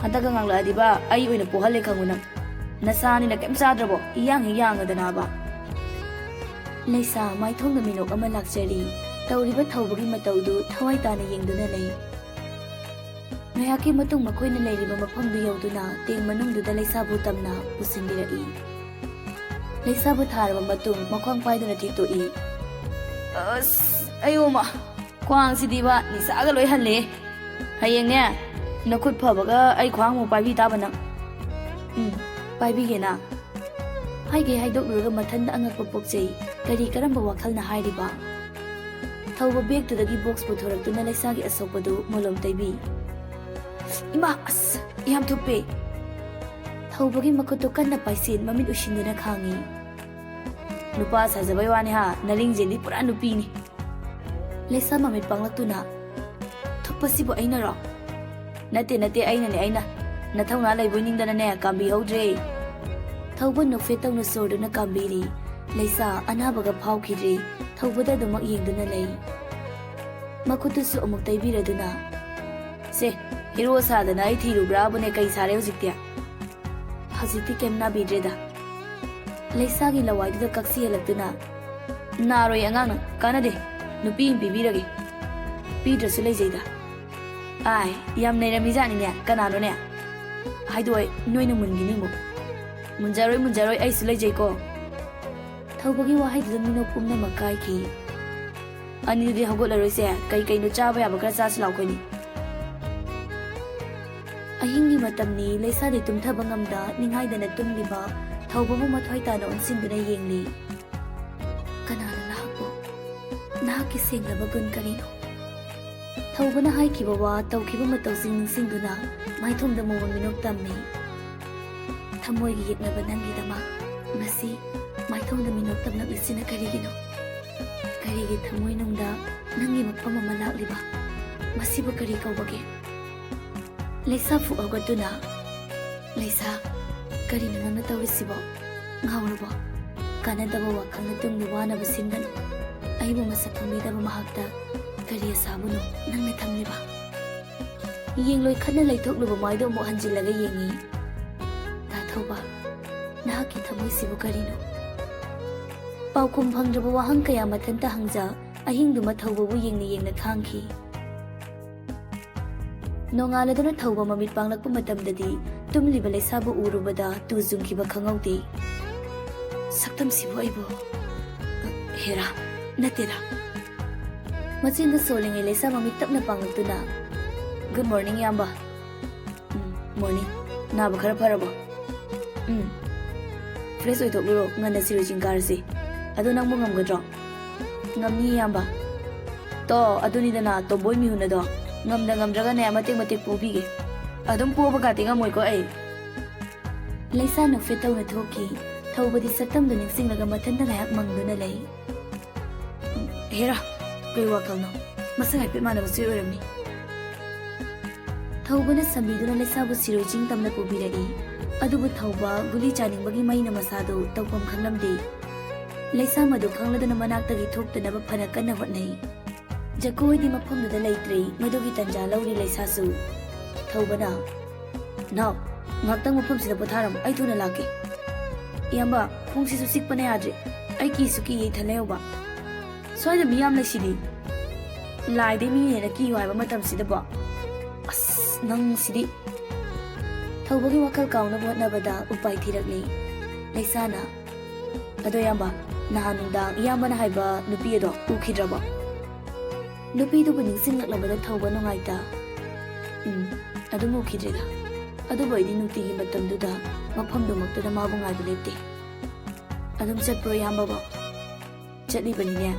ꯍꯟꯗꯛꯀ ꯉꯥꯡꯂꯛꯑꯗꯤꯕ ꯑꯩ ꯑꯣꯏꯅ ꯄꯣꯍꯜꯂꯦ ꯈꯪꯉꯨ ꯅꯪ꯫ ꯅꯁꯥꯅꯤꯅ ꯀꯩꯝ ꯆꯥꯗ꯭ꯔꯕꯣ? ꯏꯌꯥꯡ ꯍꯦꯛ ꯌꯥꯡꯉꯗꯅꯕ꯫" ꯂꯩꯁꯥ ꯃꯥꯏꯊꯣꯡꯗ ꯃꯤꯅꯣꯛ ꯑꯃ ꯂꯥꯛꯆꯔꯤ꯫ ꯇꯧꯔꯤꯕ ꯊꯧꯕꯒꯤ ꯃꯇꯧꯗꯨ ꯊꯋꯥꯏ ꯇꯥꯅ ꯌꯦꯡꯗꯨꯅ ꯂꯩ꯫ ꯉꯥꯏꯍꯥꯛꯀꯤ ꯃꯇꯨꯡ ꯃꯈꯣꯏꯅ ꯂꯩꯔꯤꯕ ꯃꯐꯝꯗꯨ ꯌꯧꯗꯨꯅ ꯇꯦꯡ ꯃꯅꯨꯡꯗꯨꯗ ꯂꯩꯁꯥꯕꯨ ꯇꯝꯅ ꯄꯨꯁꯤꯟꯕꯤꯔꯛꯏ꯫ ꯂꯩꯁꯥꯕꯨ ꯊꯥꯔꯕ ꯃꯇꯨꯡ ꯃꯈ꯭ꯋꯥꯡ ꯄꯥꯏꯗꯨꯅ ꯊꯦꯛꯇꯣꯛꯏ꯫ "ꯑꯁ, ꯑꯌꯣꯃ, ꯈ꯭ꯋꯥꯡꯁꯤꯗꯤꯕ ꯅꯤꯁꯥꯒ ꯂꯣꯏ ꯍꯜꯂꯦ꯫ ꯍꯌꯦꯡꯅꯦ, ꯅꯈꯨꯠ ꯐꯕꯒ ꯑꯩ ꯈ꯭ꯋꯥꯡ ꯑꯃꯨꯛ ꯄꯥꯏꯕꯤ ꯇꯥꯕ ꯅꯪ꯫" "ꯎꯝ, ꯄꯥꯏꯕꯤꯒꯦꯅ꯫" ꯍꯥꯏꯒꯩ ꯍꯥꯏꯗꯣꯛꯂꯨꯔꯒ ꯃꯊꯟꯗ ꯑꯉꯛꯄ ꯄꯣꯛꯆꯩ꯫ ꯀꯔꯤ ꯀꯔꯝꯕ ꯋꯥꯈꯜꯅ ꯍꯥꯏꯔꯤꯕ? ꯊꯧꯕ ꯕꯦꯛꯇꯨꯗꯒꯤ ꯕꯣꯛꯁ ꯄꯨꯊꯣꯔꯛꯇꯨꯅ ꯂꯩꯁꯥꯒꯤ ꯑꯁꯣꯛꯄꯗꯨ ꯃꯣꯂꯣꯝ ꯇꯩꯕꯤ꯫ "ꯏꯃꯥ, ꯑꯁ, ꯌꯥꯝ ꯊꯨꯞꯄꯦ!" ꯊꯧꯕꯒꯤ ꯃꯈꯨꯠꯇꯨ ꯀꯟꯅ ꯄꯥꯏꯁꯤꯟ, ꯃꯃꯤꯠ ꯎꯏꯁꯤꯟꯗꯨꯅ ꯈꯥꯡꯉꯤ꯫ "ꯅꯨꯄꯥ ꯁꯥꯖꯕꯩ ꯋꯥꯅꯤ ꯍꯥ, ꯅꯔꯤꯡꯖꯦꯟꯗꯤ ꯄꯨꯔꯥ ꯅꯨꯄꯤꯅꯤ!" ꯂꯩꯁꯥ ꯃꯃꯤꯠ ꯄꯥꯡꯂꯛꯇꯨꯅ, "ꯊꯨꯞꯄꯁꯤꯕꯨ ꯑꯩꯅꯔꯣ?" "ꯅꯠꯇꯦ, ꯅꯠꯇꯦ, ꯑꯩꯅꯅꯦ, ꯑꯩꯅ꯫ ꯅꯊꯧꯅꯥ ꯂꯩꯕꯣꯏ ꯅꯤꯡꯗꯅꯅꯦ, ꯀꯥꯝꯕꯤꯍꯧꯗ꯭ꯔꯦ꯫" ꯊꯧꯕ ꯅꯣꯛꯐꯦꯠ ꯇꯧꯅ ꯁꯣꯔꯗꯨꯅ ꯀꯥꯝꯕꯤꯔꯤ꯫ ꯂꯩꯁꯥ ꯑꯅꯥꯕꯒ ꯐꯥꯎꯈꯤꯗ꯭ꯔꯤ꯫ ꯊꯧꯕꯗ ꯑꯗꯨꯃꯛ ꯌꯦꯡꯗꯨꯅ ꯂꯩ꯫ ꯃꯈꯨꯠꯇꯨꯁꯨ ꯑꯃꯨꯛ ꯇꯩꯕꯤꯔꯗꯨꯅ, "ꯁꯦ, ꯍꯤꯔꯣ ꯁꯥꯗꯅ ꯑꯩ ꯊꯤꯔꯨꯕ꯭ꯔꯥꯕꯨꯅꯦ, ꯀꯩ ꯁꯥꯔꯦ ꯍꯧꯖꯤꯛꯇꯤ?" ꯍꯧꯖꯤꯛꯇꯤ ꯀꯩꯝ ꯅꯥꯕꯤꯗ꯭ꯔꯦꯗ꯫ ꯂꯩꯁꯥꯒꯤ ꯂꯋꯥꯏꯗꯨꯗ ꯀꯛꯁꯤ ꯍꯜꯂꯛꯇꯨꯅ, "ꯅꯥꯔꯣꯏ ꯑꯉꯥꯡꯅ, ꯀꯥꯟꯅꯗꯦ꯫ ꯅꯨꯄꯤ ꯑꯃ ꯄꯤꯕꯤꯔꯒꯦ꯫ ꯄꯤꯗ꯭ꯔꯁꯨ ꯂꯩꯖꯩꯗ꯫" "ꯑꯥꯏ, ꯌꯥꯝ ꯅꯩꯔꯝꯃꯤꯖꯥꯠꯅꯤꯅꯦ꯫ ꯀꯅꯥꯅꯣꯅꯦ?" "ꯍꯥꯏꯗꯣꯛꯑꯣꯏ, ꯅꯣꯏꯅ ꯃꯨꯟꯒꯤꯅꯤ ꯑꯃꯨꯛ꯫" "ꯃꯨꯟꯖꯔꯣꯏ, ꯃꯨꯟꯖꯔꯣꯏ, ꯑꯩꯁꯨ ꯂꯩꯖꯩꯀꯣ꯫" ꯊꯧꯕꯒꯤ ꯋꯥꯍꯩꯗꯨꯗ ꯃꯤꯅꯣꯛ ꯄꯨꯝꯅꯃꯛ ꯀꯥꯏꯈꯤ꯫ "ꯑꯅꯤꯗꯨꯗꯤ ꯍꯧꯒꯠꯂꯔꯣꯏꯁꯦ, ꯀꯩ ꯀꯩꯅꯣ ꯆꯥꯕ ꯌꯥꯕ ꯈꯔ ꯆꯥꯁꯤ ꯂꯥꯎ ꯑꯩꯈꯣꯏꯅꯤ꯫" ꯑꯍꯤꯡꯒꯤ ꯃꯇꯝꯅꯤ, ꯂꯩꯁꯥꯗꯤ ꯇꯨꯝꯊꯕ ꯉꯝꯗ ꯅꯤꯡꯍꯥꯏꯗꯅ ꯇꯨꯝꯂꯤꯕ ꯊꯧꯕꯕꯨ ꯃꯊ꯭ꯋꯥꯏ ꯇꯥꯅ ꯑꯣꯟꯁꯤꯟꯗꯨꯅ ꯌꯦꯡꯂꯤ꯫ "ꯀꯅꯥꯅꯣ ꯅꯍꯥꯛꯄꯨ? ꯅꯍꯥꯛꯀꯤ ꯁꯦꯡꯂꯕ ꯒꯨꯟ ꯀꯔꯤꯅꯣ?" ꯊꯧꯕꯅ ꯍꯥꯏꯈꯤꯕ ꯋꯥ, ꯇꯧꯈꯤꯕ ꯃꯇꯧꯁꯤꯡ ꯅꯤꯡꯁꯤꯡꯗꯨꯅ ꯃꯥꯏꯊꯣꯡꯗ ꯃꯣꯃꯣꯟ ꯃꯤꯅꯣꯛ ꯇꯝꯃꯤ꯫ "ꯊꯃꯣꯏꯒꯤ ꯌꯦꯛꯅꯕ ꯅꯪꯒꯤꯗꯃꯛ ꯉꯁꯤ ꯃꯥꯏꯊꯣꯡꯗ ꯃꯤꯅꯣꯛ ꯇꯝꯂꯛꯂꯤꯁꯤꯅ ꯀꯔꯤꯒꯤꯅꯣ? ꯀꯔꯤꯒꯤ ꯊꯃꯣꯏꯅꯨꯡꯗ ꯅꯪꯒꯤ ꯃꯐꯝ ꯑꯃ ꯂꯥꯛꯂꯤꯕ? ꯃꯁꯤꯕꯨ ꯀꯔꯤ ꯀꯧꯕꯒꯦ?" ꯂꯩꯁꯥ ꯐꯨꯛ ꯍꯧꯒꯠꯇꯨꯅ, "ꯂꯩꯁꯥ, ꯀꯔꯤꯅꯣ ꯅꯪꯅ ꯇꯧꯔꯤꯁꯤꯕꯣ? ꯉꯥꯎꯔꯕꯣ? ꯀꯥꯟꯅꯗꯕ ꯋꯥꯈꯜꯅ ꯇꯨꯡꯒꯤ ꯋꯥꯅꯕ ꯁꯤꯟꯒꯅꯨ꯫ ꯑꯩꯕꯨ ꯃꯁꯛ ꯈꯪꯕꯤꯗꯕ ꯃꯍꯥꯛꯇ ꯀꯔꯤ ꯑꯁꯥꯕꯨꯅꯣ ꯅꯪꯅ ꯊꯝꯂꯤꯕ?" ꯌꯦꯡꯂꯣꯏ ꯈꯠꯅ ꯂꯩꯊꯣꯛꯂꯨꯕ ꯃꯥꯏꯗꯣ ꯑꯃꯨꯛ ꯍꯟꯖꯤꯜꯂꯒ ꯌꯦꯡꯉꯤ꯫ "ꯇꯥ ꯊꯧꯕ, ꯅꯍꯥꯛꯀꯤ ꯊꯃꯣꯏꯁꯤꯕꯨ ꯀꯔꯤꯅꯣ?" ꯄꯥꯎꯈꯨꯝ ꯐꯪꯗ꯭ꯔꯕ ꯋꯥꯍꯪ ꯀꯌꯥ ꯃꯊꯟꯇ ꯍꯪꯖ, ꯑꯍꯤꯡꯗꯨꯃ ꯊꯧꯕꯕꯨ ꯌꯦꯡꯅ ꯌꯦꯡꯅ ꯈꯥꯡꯈꯤ꯫ ꯅꯣꯡꯉꯥꯜꯂꯗꯨꯅ ꯊꯧꯕ ꯃꯃꯤꯠ ꯄꯥꯡꯂꯛꯄ ꯃꯇꯝꯗꯗꯤ ꯇꯨꯝꯂꯤꯕ ꯂꯩꯁꯥꯕꯨ ꯎꯔꯨꯕꯗ ꯇꯨ ꯆꯨꯡꯈꯤꯕ ꯈꯪꯍꯧꯗꯦ꯫ "ꯁꯛꯇꯝꯁꯤꯕꯨ ꯑꯩꯕꯨ, ꯍꯦꯔꯥ, ꯅꯠꯇꯦꯗ꯫" ꯃꯆꯤꯟꯗ ꯁꯣꯜꯂꯤꯉꯩ ꯂꯩꯁꯥ ꯃꯃꯤꯠ ꯇꯞꯅ ꯄꯥꯡꯂꯛꯇꯨꯅ, "Good morning, ꯏꯌꯥꯝꯕ꯫" "ꯎꯝ, morning꯫ ꯅꯥꯕ ꯈꯔ ꯐꯔꯕꯣ?" "ꯎꯝ꯫ Fresh ꯑꯣꯏꯊꯣꯛꯂꯨꯔꯣ, ꯉꯟꯅ ꯁꯤꯔꯣꯏ ꯆꯤꯡ ꯀꯥꯔꯁꯤ꯫ ꯑꯗꯣ ꯅꯪꯕꯨ ꯉꯝꯒꯗ꯭ꯔꯣ?" "ꯉꯝꯅꯤ, ꯏꯌꯥꯝꯕ꯫" ꯇꯣ, ꯑꯗꯨꯅꯤꯗꯅ ꯇꯣꯝꯕꯣꯏ ꯃꯤꯍꯨꯟ ꯑꯗꯣ꯫ ꯉꯝꯗ ꯉꯝꯗ꯭ꯔꯒꯅꯦ, ꯃꯇꯦꯛ ꯃꯇꯦꯛ ꯄꯨꯕꯤꯒꯦ꯫ ꯑꯗꯨꯝ ꯄꯨꯕꯒꯗꯤ ꯉꯝꯃꯣꯏꯀꯣ ꯑꯩ꯫ ꯂꯩꯁꯥ ꯅꯣꯛꯐꯦꯠ ꯇꯧꯅ ꯊꯣꯛꯈꯤ꯫ ꯊꯧꯕꯗꯤ ꯁꯛꯇꯝꯗꯨ ꯅꯤꯡꯁꯤꯡꯂꯒ ꯃꯊꯟꯇ ꯉꯥꯏꯍꯥꯛ ꯃꯪꯗꯨꯅ ꯂꯩ꯫ ꯍꯦꯔꯥ, ꯀꯩ ꯋꯥꯈꯜꯅꯣ? ꯃꯁꯛ ꯍꯥꯏꯐꯦꯠ ꯃꯥꯟꯅꯕꯁꯨ ꯑꯣꯏꯔꯝꯃꯤ꯫ ꯊꯧꯕꯅ ꯁꯝꯕꯤꯗꯨꯅ ꯂꯩꯁꯥꯕꯨ ꯁꯤꯔꯣꯏ ꯆꯤꯡ ꯇꯝꯅ ꯄꯨꯕꯤꯔꯛꯏ꯫ ꯑꯗꯨꯕꯨ ꯊꯧꯕ ꯒꯨꯂꯤ ꯆꯥꯅꯤꯡꯕꯒꯤ ꯃꯩꯅ ꯃꯁꯥꯗꯨ ꯇꯧꯐꯝ ꯈꯪꯂꯝꯗꯦ꯫ ꯂꯩꯁꯥ ꯃꯗꯨ ꯈꯪꯂꯗꯨꯅ ꯃꯅꯥꯛꯇꯒꯤ ꯊꯣꯛꯇꯅꯕ ꯐꯅ ꯀꯟꯅ ꯍꯣꯠꯅꯩ꯫ ꯖꯀꯨ ꯍꯣꯏꯗꯤ ꯃꯐꯝꯗꯨꯗ ꯂꯩꯇ꯭ꯔꯦ꯫ ꯃꯗꯨꯒꯤ ꯇꯟꯖꯥ ꯂꯧꯔꯤ ꯂꯩꯁꯥꯁꯨ꯫ ꯊꯧꯕꯅ, "ꯅꯥꯎ, ꯉꯥꯛꯇꯪ ꯃꯐꯝꯁꯤꯗ ꯄꯣꯊꯥꯔꯝꯃꯨ, ꯑꯩ ꯊꯨꯅ ꯂꯥꯛꯀꯦ꯫" "ꯏꯌꯥꯝꯕ, ꯈꯣꯡꯁꯤꯁꯨ ꯆꯤꯛꯄꯅ ꯌꯥꯗ꯭ꯔꯦ꯫ ꯑꯩ ꯀꯤꯁꯨ ꯀꯤꯌꯦ ꯏꯊꯟ ꯂꯩꯍꯧꯕ꯫ ꯁ꯭ꯋꯥꯏꯗ ꯃꯤ ꯌꯥꯝ ꯂꯩꯁꯤꯗꯤ꯫ ꯂꯥꯏꯗꯩ ꯃꯤꯅ ꯍꯦꯟꯅ ꯀꯤꯌꯨ ꯍꯥꯏꯕ ꯃꯇꯝꯁꯤꯗꯕꯣ꯫ ꯑꯁ, ꯅꯪꯁꯤꯗꯤ꯫" ꯊꯧꯕꯒꯤ ꯋꯥꯈꯜ ꯀꯥꯎꯅꯕ ꯍꯣꯠꯅꯕꯗ ꯎꯄꯥꯏ ꯊꯤꯔꯛꯂꯦ꯫ ꯂꯩꯁꯥꯅ, "ꯑꯗꯣ ꯏꯌꯥꯝꯕ, ꯅꯍꯥꯟ ꯅꯨꯡꯗꯥꯡ ꯏꯌꯥꯝꯕꯅ ꯍꯥꯏꯕ ꯅꯨꯄꯤ ꯑꯗꯣ ꯎꯈꯤꯗ꯭ꯔꯕꯣ?" ꯅꯨꯄꯤꯗꯨꯕꯨ ꯅꯤꯡꯁꯤꯡꯂꯛꯂꯕꯗ ꯊꯧꯕ ꯅꯨꯡꯉꯥꯏꯇ, "ꯎꯝ, ꯑꯗꯨꯝ ꯎꯈꯤꯗ꯭ꯔꯦꯗ꯫ ꯑꯗꯨꯕꯨ ꯑꯩꯗꯤ ꯅꯨꯡꯇꯤꯒꯤ ꯃꯇꯝꯗꯨꯗ ꯃꯐꯝꯗꯨꯃꯛꯇꯗ ꯃꯥꯕꯨ ꯉꯥꯏꯕ ꯂꯦꯞꯇꯦ꯫" "ꯑꯗꯨꯝ ꯆꯠꯄ꯭ꯔꯣ ꯏꯌꯥꯝꯕꯕꯣ?" "ꯆꯠꯂꯤꯕꯅꯤꯅꯦ꯫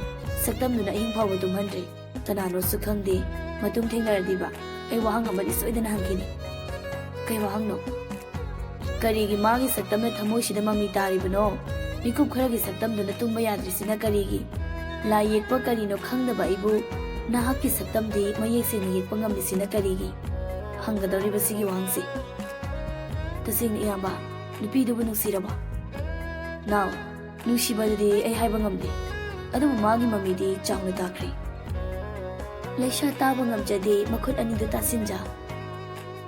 ꯁꯛꯇꯝꯗꯨꯅ ꯑꯍꯤꯡ ꯐꯥꯎꯕ ꯇꯨꯝꯍꯟꯗ꯭ꯔꯦ꯫ ꯀꯅꯥꯅꯣꯁꯨ ꯈꯪꯗꯦ꯫ ꯃꯇꯨꯡ ꯊꯦꯡꯅꯔꯗꯤꯕ ꯑꯩ ꯋꯥꯍꯪ ꯑꯃꯗꯤ ꯁꯣꯏꯗꯅ ꯍꯪꯈꯤꯅꯤ꯫" "ꯀꯩ ꯋꯥꯍꯪꯅꯣ?" "ꯀꯔꯤꯒꯤ ꯃꯥꯒꯤ ꯁꯛꯇꯝꯅ ꯊꯃꯣꯏꯁꯤꯗ ꯃꯃꯤ ꯇꯥꯔꯤꯕꯅꯣ? ꯃꯤꯀꯨꯞ ꯈꯔꯒꯤ ꯁꯛꯇꯝꯗꯨꯅ ꯇꯨꯝꯕ ꯌꯥꯗ꯭ꯔꯤꯁꯤꯅ ꯀꯔꯤꯒꯤ? ꯂꯥꯏ ꯌꯦꯛꯄ ꯀꯔꯤꯅꯣ ꯈꯪꯗꯕ ꯑꯩꯕꯨ ꯅꯍꯥꯛꯀꯤ ꯁꯛꯇꯝꯗꯤ ꯃꯌꯦꯛ ꯁꯦꯡꯅ ꯌꯦꯛꯄ ꯉꯝꯂꯤꯁꯤꯅ ꯀꯔꯤꯒꯤ?" ꯍꯪꯒꯗꯧꯔꯤꯕ ꯁꯤꯒꯤ ꯋꯥꯍꯪꯁꯤ꯫ "ꯇꯁꯦꯡꯅ ꯏꯌꯥꯝꯕ, ꯅꯨꯄꯤꯗꯨꯕꯨ ꯅꯨꯡꯁꯤꯔꯕꯣ?" "ꯅꯥꯎ, ꯅꯨꯡꯁꯤꯕꯗꯨꯗꯤ ꯑꯩ ꯍꯥꯏꯕ ꯉꯝꯗꯦ, ꯑꯗꯨꯕꯨ ꯃꯥꯒꯤ ꯃꯃꯤꯗꯤ ꯆꯥꯎꯅ ꯇꯥꯈ꯭ꯔꯦ꯫" ꯂꯩꯁꯥ ꯇꯥꯕ ꯉꯝꯖꯗꯦ, ꯃꯈꯨꯠ ꯑꯅꯤꯗꯨ ꯇꯥꯁꯤꯟꯖ꯫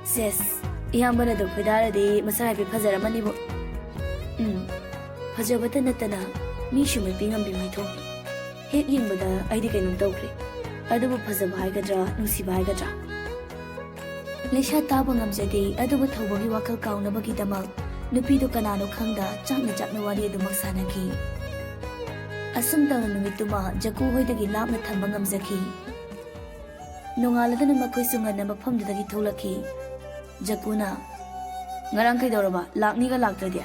"ꯁꯦꯁ, ꯏꯌꯥꯝꯕꯅ ꯑꯗꯨꯝ ꯈꯣꯏꯗꯥꯔꯗꯤ ꯃꯁꯛ ꯍꯥꯏꯐꯦꯠ ꯐꯖꯔꯝꯃꯅꯤꯕꯨ꯫" "ꯎꯝ, ꯐꯖꯕꯇ ꯅꯠꯇꯅ ꯃꯤꯁꯨ ꯃꯥꯏꯄꯤ ꯉꯝꯕꯤ ꯃꯥꯏꯊꯣꯡꯅꯤ꯫ ꯍꯦꯛ ꯌꯦꯡꯕꯗ ꯑꯩꯗꯤ ꯀꯩꯅꯣꯝ ꯇꯧꯈ꯭ꯔꯦ꯫ ꯑꯗꯨꯕꯨ ꯐꯖꯕ ꯍꯥꯏꯒꯗ꯭ꯔꯥ, ꯅꯨꯡꯁꯤꯕ ꯍꯥꯏꯒꯗ꯭ꯔꯥ?" ꯂꯩꯁꯥ ꯇꯥꯕ ꯉꯝꯖꯗꯦ, ꯑꯗꯨꯕꯨ ꯊꯧꯕꯒꯤ ꯋꯥꯈꯜ ꯀꯥꯎꯅꯕꯒꯤꯗꯃꯛ ꯅꯨꯄꯤꯗꯨ ꯀꯅꯥꯅꯣ ꯈꯪꯗ ꯆꯥꯛꯅ ꯆꯥꯛꯅ ꯋꯥꯔꯤ ꯑꯗꯨꯃꯛ ꯁꯥꯟꯅꯈꯤ꯫ ꯑꯁꯨꯝ ꯇꯧꯅ ꯅꯨꯃꯤꯠꯇꯨꯃ ꯖꯀꯨ ꯍꯣꯏꯗꯒꯤ ꯂꯥꯞꯅ ꯊꯝꯕ ꯉꯝꯖꯈꯤ꯫ ꯅꯣꯡꯉꯥꯜꯂꯗꯨꯅ ꯃꯈꯣꯏꯁꯨ ꯉꯟꯅ ꯃꯐꯝꯗꯨꯗꯒꯤ ꯊꯣꯛꯂꯛꯈꯤ꯫ ꯖꯀꯨꯅ, "ꯉꯔꯥꯡ ꯀꯩꯗꯧꯔꯕ? ꯂꯥꯛꯅꯤꯒ ꯂꯥꯛꯇ꯭ꯔꯗꯤ?"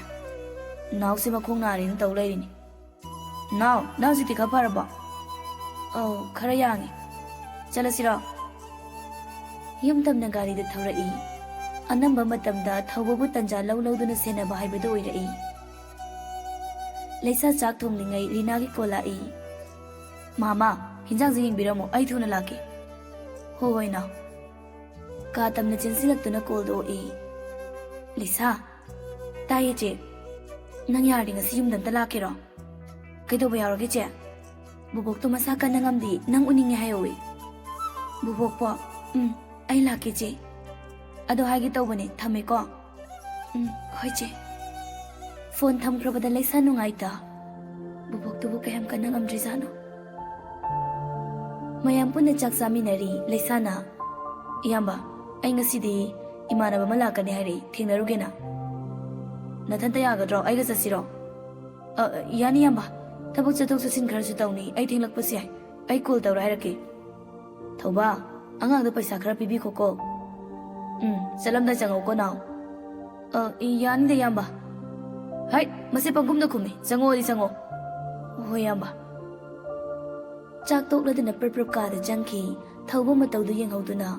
"ꯅꯥꯎꯁꯦ ꯃꯈꯣꯡ ꯅꯥꯔꯦꯅ ꯇꯧ ꯂꯩꯔꯤꯅꯤ꯫" "ꯅꯥꯎ, ꯅꯪ ꯍꯧꯖꯤꯛꯇꯤ ꯈꯔ ꯐꯔꯕꯣ?" "ꯑꯧ, ꯈꯔ ꯌꯥꯡꯉꯦ꯫ ꯆꯠꯂꯁꯤꯔꯣ? ꯌꯨꯝ ꯇꯝꯅ ꯒꯥꯔꯤꯗ ꯊꯧꯔꯛꯏ꯫ ꯑꯅꯝꯕ ꯃꯇꯝꯗ ꯊꯧꯕꯕꯨ ꯇꯟꯖꯥ ꯂꯧ ꯂꯧꯗꯨꯅ ꯁꯦꯟꯅꯕ ꯍꯥꯏꯕꯗꯨ ꯑꯣꯏꯔꯛꯏ꯫ ꯂꯩꯁꯥ ꯆꯥꯛ ꯊꯣꯡꯂꯤꯉꯩ ꯔꯤꯅꯥꯒꯤ ꯀꯣꯜ ꯂꯥꯛꯏ꯫ "ꯃꯥꯃꯥ, ꯍꯤꯟꯖꯥꯡꯁꯦ ꯌꯦꯡꯕꯤꯔꯝꯃꯣ, ꯑꯩ ꯊꯨꯅ ꯂꯥꯛꯀꯦ"꯫ "ꯍꯣ ꯍꯣꯏ ꯅꯥꯎ"꯫ ꯀꯥ ꯇꯝꯅ ꯆꯦꯟꯁꯤꯜꯂꯛꯇꯨꯅ ꯀꯣꯜꯗꯣ ꯑꯣꯛꯏ꯫ "ꯂꯤꯁꯥ"꯫ "ꯇꯥꯏꯌꯦ ꯆꯦ"꯫ "ꯅꯪ ꯌꯥꯔꯗꯤ ꯉꯁꯤ ꯌꯨꯝꯗ ꯑꯝꯇ ꯂꯥꯛꯀꯦꯔꯣ?" "ꯀꯩꯗꯧꯕ ꯌꯥꯎꯔꯒꯦ ꯆꯦ?" "ꯕꯨꯕꯣꯛꯇꯣ ꯃꯁꯥ ꯀꯟꯅ ꯉꯝꯗꯦ, ꯅꯪ ꯎꯅꯤꯡꯉꯦ ꯍꯥꯏꯍꯧꯋꯤ"꯫ "ꯕꯨꯕꯣꯛꯄꯣ?" "ꯎꯝ, ꯑꯩ ꯂꯥꯛꯀꯦ ꯆꯦ"꯫ "ꯑꯗꯣ ꯍꯥꯏꯒꯦ ꯇꯧꯕꯅꯦ, ꯊꯝꯃꯦꯀꯣ"꯫ "ꯎꯝ, ꯍꯣꯏ ꯆꯦ"꯫ ꯐꯣꯟ ꯊꯝꯈ꯭ꯔꯕꯗ ꯂꯩꯁꯥ ꯅꯨꯡꯉꯥꯏꯇ꯫ ꯕꯨꯕꯣꯛꯇꯨꯕꯨ ꯀꯌꯥꯝ ꯀꯟꯅ ꯉꯝꯗ꯭ꯔꯤꯖꯥꯠꯅꯣ? ꯃꯌꯥꯝ ꯄꯨꯟꯅ ꯆꯥꯛ ꯆꯥꯃꯤꯟꯅꯔꯤ꯫ ꯂꯩꯁꯥꯅ, "ꯏꯌꯥꯝꯕ, ꯑꯩ ꯉꯁꯤꯗꯤ ꯏꯃꯥꯟꯅꯕ ꯑꯃ ꯂꯥꯛꯀꯅꯤ ꯍꯥꯏꯔꯛꯏ, ꯊꯦꯡꯅꯔꯨꯒꯦꯅ"꯫ "ꯅꯊꯟꯇ ꯌꯥꯒꯗ꯭ꯔꯣ? ꯑꯩꯒ ꯆꯠꯁꯤꯔꯣ?" "ꯑ, ꯌꯥꯅꯤ ꯏꯌꯥꯝꯕ꯫ ꯊꯕꯛ ꯆꯠꯊꯣꯛ ꯆꯠꯁꯤꯟ ꯈꯔꯁꯨ ꯇꯧꯅꯤ꯫ ꯑꯩ ꯊꯦꯡꯂꯛꯄꯁꯨ ꯌꯥꯏ꯫ ꯑꯩ ꯀꯣꯜ ꯇꯧꯔ ꯍꯥꯏꯔꯛꯀꯦ"꯫ "ꯊꯧꯕ, ꯑꯉꯥꯡꯗ ꯄꯩꯁꯥ ꯈꯔ ꯄꯤꯕꯤꯈꯣꯀꯣ"꯫ "ꯎꯝ, ꯆꯠꯂꯝꯗꯥꯏ ꯆꯪꯉꯧꯀꯣ ꯅꯥꯎ"꯫ "ꯑ, ꯌꯥꯅꯤꯗ ꯏꯌꯥꯝꯕ"꯫ "ꯍꯩꯠ, ꯃꯁꯤ ꯄꯪꯈꯨꯝꯗ ꯈꯨꯝꯃꯤ꯫ ꯆꯪꯉꯛꯑꯣꯗꯤ ꯆꯪꯉꯛꯑꯣ"꯫ "ꯍꯣꯏ ꯏꯌꯥꯝꯕ"꯫ ꯆꯥꯛ ꯇꯣꯛꯂꯗꯨꯅ ꯄ꯭ꯔꯞ ꯄ꯭ꯔꯞ ꯀꯥꯗ ꯆꯪꯈꯤ꯫ ꯊꯧꯕ ꯃꯇꯧꯗꯨ ꯌꯦꯡꯍꯧꯗꯨꯅ,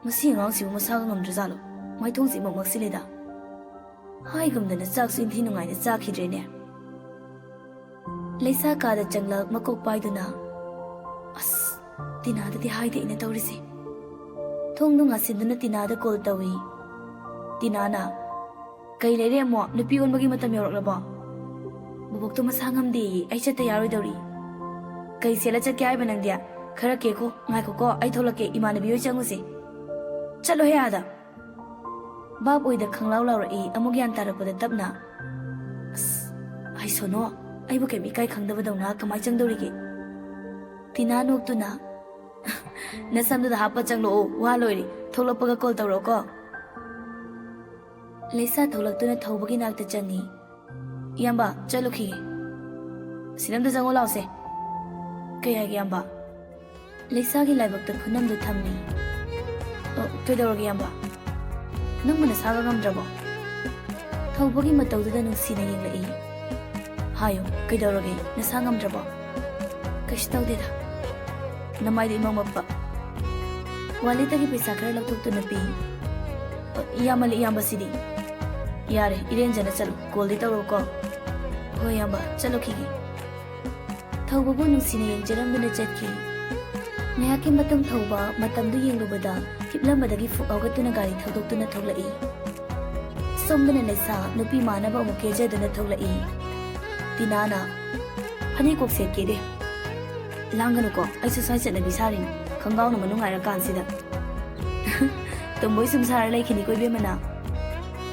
"ꯃꯁꯤ ꯑꯉꯥꯡꯁꯤꯕꯨ ꯃꯁꯥꯒ ꯉꯝꯗ꯭ꯔꯖꯥꯠꯂꯣ? ꯃꯥꯏꯊꯣꯡꯁꯤ ꯏꯃꯛ ꯃꯛꯁꯤꯜꯂꯦꯗ"꯫ ꯍꯥꯏꯒꯨꯝꯗꯅ ꯆꯥꯛꯁꯨ ꯏꯟꯊꯤ ꯅꯨꯡꯉꯥꯏꯅ ꯆꯥꯈꯤꯗ꯭ꯔꯦꯅꯦ꯫ ꯂꯩꯁꯥ ꯀꯥꯗ ꯆꯪꯂꯛ ꯃꯀꯣꯛ ꯄꯥꯏꯗꯨꯅ, "ꯑꯁ, ꯇꯤꯅꯥꯗꯗꯤ ꯍꯥꯏꯗꯦ ꯑꯩꯅ ꯇꯧꯔꯤꯁꯦ"꯫ ꯊꯣꯡꯗꯣ ꯉꯥꯁꯤꯟꯗꯨꯅ ꯇꯤꯅꯥꯗ ꯀꯣꯜ ꯇꯧꯏ꯫ ꯇꯤꯅꯥꯅ, "ꯀꯩ ꯂꯩꯔꯦ ꯑꯃꯨꯛ? ꯅꯨꯄꯤ ꯑꯣꯟꯕꯒꯤ ꯃꯇꯝ ꯌꯧꯔꯛꯂꯕꯣ?" "ꯕꯨꯕꯣꯛꯇꯣ ꯃꯁꯥ ꯉꯝꯗꯦꯌꯦ, ꯑꯩ ꯆꯠꯇ ꯌꯥꯔꯣꯏꯗꯧꯔꯤ"꯫ "ꯀꯩ ꯁꯦꯠꯂ ꯆꯠꯀꯦ ꯍꯥꯏꯕ ꯅꯪꯗꯤ? ꯈꯔ ꯀꯦꯀꯣ, ꯉꯥꯏꯈꯣꯀꯣ, ꯑꯩ ꯊꯣꯛꯂꯛꯀꯦ, ꯏꯃꯥꯟꯅꯕꯤ ꯍꯣꯏ ꯆꯪꯉꯨꯁꯦ"꯫ "ꯆꯠꯂꯣꯍꯦ ꯑꯥꯗ"꯫ ꯚꯥꯞ ꯑꯣꯏꯗ ꯈꯪꯂꯥꯎ ꯂꯥꯎꯔꯛꯏ, ꯑꯃꯨꯛ ꯒ꯭ꯌꯥꯟ ꯇꯥꯔꯛꯄꯗ ꯇꯞꯅ, "ꯑꯁ, ꯑꯩ ꯁꯣꯅꯣ, ꯑꯩꯕꯨ ꯀꯩꯝ ꯏꯀꯥꯏ ꯈꯪꯗꯕꯗꯧꯅ ꯀꯃꯥꯏ ꯆꯪꯗꯧꯔꯤꯒꯦ?" ꯇꯤꯅꯥ ꯅꯣꯛꯇꯨꯅ, "ꯅꯁꯝꯗꯨꯗ ꯍꯥꯞꯄ ꯆꯪꯂꯛꯑꯣ, ꯋꯥ ꯂꯣꯏꯔꯦ, ꯊꯣꯛꯂꯛꯄꯒ ꯀꯣꯜ ꯇꯧꯔꯛꯑꯣꯀꯣ"꯫ ꯂꯩꯁꯥ ꯊꯣꯛꯂꯛꯇꯨꯅ ꯊꯧꯕꯒꯤ ꯅꯥꯛꯇ ꯆꯪꯉꯤ꯫ "ꯏꯌꯥꯝꯕ, ꯆꯠꯂꯨꯈꯤꯒꯦ"꯫ "ꯁꯤꯗ ꯑꯝꯇ ꯆꯪꯉꯣ ꯂꯥꯎꯁꯦ"꯫ "ꯀꯩ ꯍꯥꯏꯒꯦ ꯏꯌꯥꯝꯕ?" ꯂꯩꯁꯥꯒꯤ ꯂꯥꯏꯕꯛꯇ ꯈꯨꯅꯝꯗꯨ ꯊꯝꯃꯤ꯫ "ꯑ, ꯀꯩꯗꯧꯔꯒꯦ ꯏꯌꯥꯝꯕ? ꯅꯪꯕꯨ ꯅꯁꯥꯒ ꯉꯝꯗ꯭ꯔꯕꯣ?" ꯊꯧꯕꯒꯤ ꯃꯇꯧꯗꯨꯗ ꯅꯨꯡꯁꯤꯅ ꯌꯦꯡꯂꯛꯏ꯫ "ꯍꯥꯏꯌꯨ, ꯀꯩꯗꯧꯔꯒꯦ? ꯅꯁꯥ ꯉꯝꯗ꯭ꯔꯕꯣ?" "ꯀꯩꯁꯨ ꯇꯧꯗꯦꯗ"꯫ ꯅꯃꯥꯏꯗꯣ ꯏꯃꯝ ꯃꯝꯕ꯫ ꯋꯥꯂꯦꯠꯇꯒꯤ ꯄꯩꯁꯥ ꯈꯔ ꯂꯧꯊꯣꯛꯇꯨꯅ ꯄꯤ꯫ ꯑ, ꯌꯥꯝꯃꯜꯂꯦ, ꯏꯌꯥꯝꯕꯁꯤꯗꯤ꯫ ꯌꯥꯔꯦ, ꯏꯔꯦꯟꯖꯅ ꯆꯠꯂꯨ, ꯀꯣꯜꯗꯤ ꯇꯧꯔꯛꯎꯀꯣ꯫ ꯍꯣꯏ ꯏꯌꯥꯝꯕ, ꯆꯠꯂꯨꯈꯤꯒꯦ꯫ ꯊꯧꯕꯕꯨ ꯅꯨꯡꯁꯤꯅ ꯌꯦꯡꯖꯔꯝꯗꯨꯅ ꯆꯠꯈꯤ꯫ ꯉꯥꯏꯍꯥꯛꯀꯤ ꯃꯇꯨꯡ ꯊꯧꯕ ꯃꯇꯝꯗꯨ ꯌꯦꯡꯂꯨꯕꯗ ꯍꯤꯞꯂꯝꯕꯗꯒꯤ ꯐꯨꯛ ꯍꯧꯒꯠꯇꯨꯅ ꯒꯥꯔꯤ ꯊꯧꯗꯣꯛꯇꯨꯅ ꯊꯣꯛꯂꯛꯏ꯫ ꯁꯣꯝꯗꯅ ꯂꯩꯁꯥ ꯅꯨꯄꯤ ꯃꯥꯟꯅꯕ ꯑꯃꯨꯛ ꯀꯦꯖꯗꯨꯅ ꯊꯣꯛꯂꯛꯏ꯫ ꯇꯤꯅꯥꯅ, "ꯐꯅꯦꯛ ꯀꯣꯛ ꯁꯦꯠꯀꯦꯗꯦ꯫ ꯂꯥꯡꯒꯅꯨꯀꯣ, ꯑꯩꯁꯨ ꯁ꯭ꯋꯥꯏ ꯆꯠꯅꯕꯤ ꯁꯥꯔꯤꯅꯤ, ꯈꯣꯡꯒ꯭ꯔꯥꯎꯅ ꯃꯅꯨꯡ ꯉꯥꯏꯔꯀꯥꯟꯁꯤꯗ꯫" ꯇꯣꯝꯕꯣꯏ ꯁꯨꯝ ꯁꯥꯔ ꯂꯩꯈꯤꯅꯤꯀꯣ ꯏꯕꯦꯝꯃꯅ꯫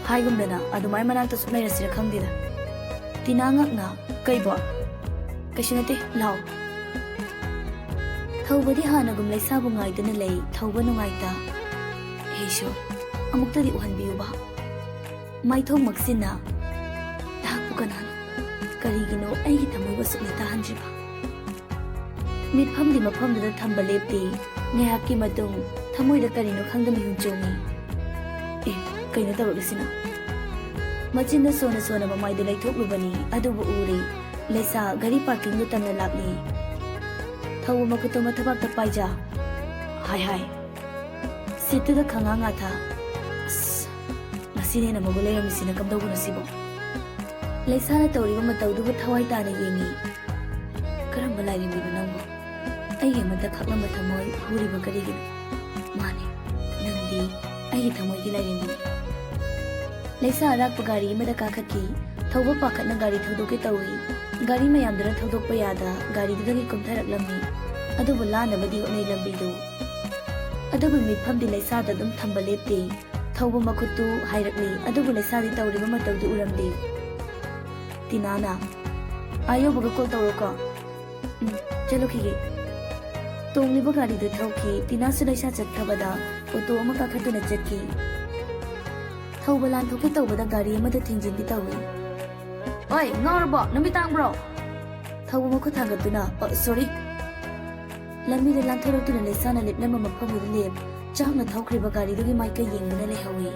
ꯍꯥꯏꯒꯨꯝꯗꯅ ꯑꯗꯨꯃꯥꯏ ꯃꯅꯥꯛꯇ ꯁꯨꯝ ꯂꯩꯔꯁꯤꯔ ꯈꯪꯗꯦꯗ꯫ ꯇꯤꯅꯥ ꯉꯛꯅ, "ꯀꯩꯕꯣ?" "ꯀꯩꯁꯨ ꯅꯠꯇꯦ, ꯂꯥꯎ꯫" ꯊꯧꯕꯗꯤ ꯍꯥꯟꯅꯒꯨꯝ ꯂꯩꯁꯥꯕꯨ ꯉꯥꯏꯗꯨꯅ ꯂꯩ, ꯊꯧꯕ ꯅꯨꯡꯉꯥꯏꯇ꯫ "ꯍꯦ ꯏꯁꯣꯔ, ꯑꯃꯨꯛꯇꯗꯤ ꯎꯍꯟꯕꯤꯌꯨꯕ꯫" ꯃꯥꯏꯊꯣꯡ ꯃꯛꯁꯤꯟꯅ, "ꯂꯥꯛꯄꯨ ꯀꯅꯥꯅꯣ? ꯀꯔꯤꯒꯤꯅꯣ ꯑꯩꯒꯤ ꯊꯃꯣꯏꯕꯨ ꯑꯁꯨꯛꯅ ꯇꯥꯍꯟꯗ꯭ꯔꯤꯕ?" ꯃꯤꯠꯐꯝꯗꯤ ꯃꯐꯝꯗꯨꯗ ꯊꯝꯕ ꯂꯦꯞꯇꯦ꯫ ꯉꯥꯏꯍꯥꯛꯀꯤ ꯃꯇꯨꯡ ꯊꯃꯣꯏꯗ ꯀꯔꯤꯅꯣ ꯈꯪꯗ ꯃꯤꯍꯨꯟ ꯆꯣꯡꯉꯤ꯫ "ꯑꯦ, ꯀꯩꯅꯣ ꯇꯧꯔꯛꯂꯤꯁꯤꯅ?" ꯃꯆꯤꯟꯗ ꯁꯣꯟꯅ ꯁꯣꯟꯅ ꯃꯃꯥꯏꯗꯨ ꯂꯩꯊꯣꯛꯂꯨꯕꯅꯤ, ꯑꯗꯨꯕꯨ ꯎꯔꯦ꯫ ꯂꯩꯁꯥ ꯒꯥꯔꯤ ꯄꯥꯔꯀꯤꯡꯗꯨ ꯇꯝꯅ ꯂꯥꯛꯂꯤ꯫ ꯊꯧꯕ ꯃꯈꯨꯠꯇꯣ ꯃꯊꯕꯥꯛꯇ ꯄꯥꯏꯖ꯫ ꯍꯥꯏ ꯍꯥꯏ꯫ ꯁꯤꯠꯇꯨꯗ ꯈꯪꯉꯥ ꯉꯥꯊ꯫ "ꯑꯁ, ꯉꯁꯤꯅ ꯍꯦꯟꯅ ꯃꯒꯨꯟ ꯂꯩꯔꯝꯃꯤꯁꯤꯅ ꯀꯝꯗꯧꯕꯅꯣ ꯁꯤꯕꯣ?" ꯂꯩꯁꯥꯅ ꯇꯧꯔꯤꯕ ꯃꯇꯧꯗꯨꯕꯨ ꯊꯋꯥꯏ ꯇꯥꯅ ꯌꯦꯡꯉꯤ꯫ "ꯀꯔꯝꯕ ꯂꯥꯏꯔꯦꯝꯕꯤꯅꯣ ꯅꯪꯕꯣ? ꯑꯩꯒꯤ ꯑꯃꯠꯇ ꯈꯥꯛꯂꯝꯕ ꯊꯃꯣꯏ ꯍꯨꯔꯤꯕ ꯀꯔꯤꯒꯤꯅꯣ? ꯃꯥꯅꯤ, ꯅꯪꯗꯤ ꯑꯩꯒꯤ ꯊꯃꯣꯏꯒꯤ ꯂꯥꯏꯔꯦꯝꯕꯤꯅꯤ꯫" ꯂꯩꯁꯥ ꯑꯔꯥꯛꯄ ꯒꯥꯔꯤ ꯑꯃꯗ ꯀꯥꯈꯠꯈꯤ꯫ ꯊꯧꯕ ꯄꯥꯈꯠꯅ ꯒꯥꯔꯤ ꯊꯧꯗꯣꯛꯀꯦ ꯇꯧꯏ꯫ ꯒꯥꯔꯤ ꯃꯌꯥꯝꯗꯨꯅ ꯊꯧꯗꯣꯛꯄ ꯌꯥꯗ ꯒꯥꯔꯤꯗꯨꯗꯒꯤ ꯀꯨꯝꯊꯔꯛꯂꯝꯃꯤ꯫ ꯑꯗꯨꯕꯨ ꯂꯥꯟꯅꯕꯗꯤ ꯍꯣꯠꯅꯩ ꯂꯝꯕꯤꯗꯨ꯫ ꯑꯗꯨꯕꯨ ꯃꯤꯠꯐꯝꯗꯤ ꯂꯩꯁꯥꯗ ꯑꯗꯨꯝ ꯊꯝꯕ ꯂꯦꯞꯇꯦ꯫ ꯊꯧꯕ ꯃꯈꯨꯠꯇꯨ ꯍꯥꯏꯔꯛꯂꯤ, ꯑꯗꯨꯕꯨ ꯂꯩꯁꯥꯗꯤ ꯇꯧꯔꯤꯕ ꯃꯇꯧꯗꯨ ꯎꯔꯝꯗꯦ꯫ ꯇꯤꯅꯥꯅ, "ꯑꯥ ꯌꯧꯕꯒ ꯀꯣꯜ ꯇꯧꯔꯣꯀꯣ꯫" "ꯎꯝ, ꯆꯠꯂꯨꯈꯤꯒꯦ꯫" ꯇꯣꯡꯂꯤꯕ ꯒꯥꯔꯤꯗꯨ ꯊꯧꯈꯤ꯫ ꯇꯤꯅꯥꯁꯨ ꯂꯩꯁꯥ ꯆꯠꯈ꯭ꯔꯕꯗ ꯑꯣꯇꯣ ꯑꯃ ꯀꯥꯈꯠꯇꯨꯅ ꯆꯠꯈꯤ꯫ ꯊꯧꯕ ꯂꯥꯟꯊꯣꯛꯀꯦ ꯇꯧꯕꯗ ꯒꯥꯔꯤ ꯑꯃꯗ ꯊꯦꯡꯖꯤꯟꯒꯦ ꯇꯧꯏ꯫ "ꯑꯣꯏ, ꯉꯥꯎꯔꯕꯣ? ꯅꯨꯃꯤꯠ ꯇꯥꯡꯕ꯭ꯔꯣ?" ꯊꯧꯕ ꯃꯈꯨꯠ ꯊꯥꯡꯒꯠꯇꯨꯅ, "ꯑ, ꯁꯣꯔꯤ꯫" ꯂꯝꯕꯤꯗ ꯂꯥꯟꯊꯣꯔꯛꯇꯨꯅ ꯂꯩꯁꯥꯅ ꯂꯦꯞꯂꯝꯕ ꯃꯐꯝꯗꯨꯗ ꯂꯦꯞ, ꯆꯥꯛꯅ ꯊꯧꯈ꯭ꯔꯤꯕ ꯒꯥꯔꯤꯗꯨꯒꯤ ꯃꯥꯏꯀꯩ ꯌꯦꯡꯗꯨꯅ ꯂꯩꯍꯧꯏ꯫